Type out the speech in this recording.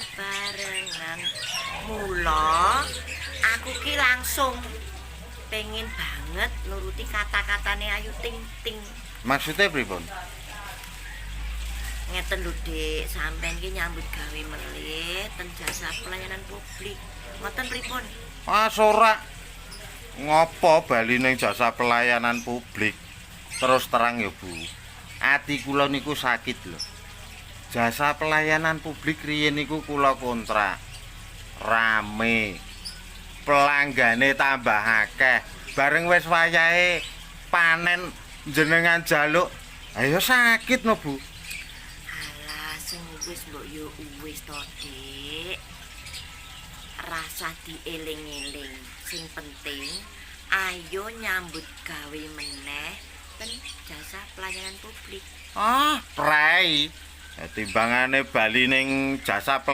bebarengan. Mula aku ki langsung pengen banget nuruti kata-katane Ayu Ting Ting. Maksudnya pripun? Ngeten lho, Dik, sampean ki nyambut gawe melih ten jasa pelayanan publik. Ngoten pripun? Ah, ora. Ngopo bali ning jasa pelayanan publik? Terus terang ya, Bu. Ati kula niku sakit lho. Jasa pelayanan publik riyen niku kula kontrak. Rame. Pelanggane tambah akeh. Bareng wis wayahe panen jenengan jaluk. Ayo sakit no, Bu. Alah, sing wis mbok yo wis to, Dik. Rasah dieling-eling. Sing penting ayo nyambut gawe meneh ten jasa pelayanan publik. Ah, prei. Timbangane bali ning jasa